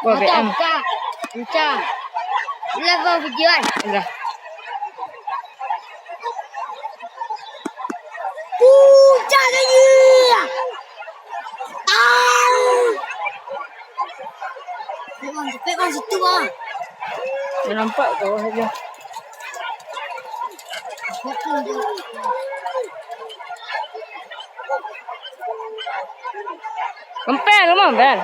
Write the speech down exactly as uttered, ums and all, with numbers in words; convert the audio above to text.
Wah, B M. Mantap, Kak. Kencang. Lah, bang, video, kan? Lah. Puncak lagi. Au. Cepet, bang, cepet, bang, situ, bang. Dah nampak bawah saja. Kempel, kempel.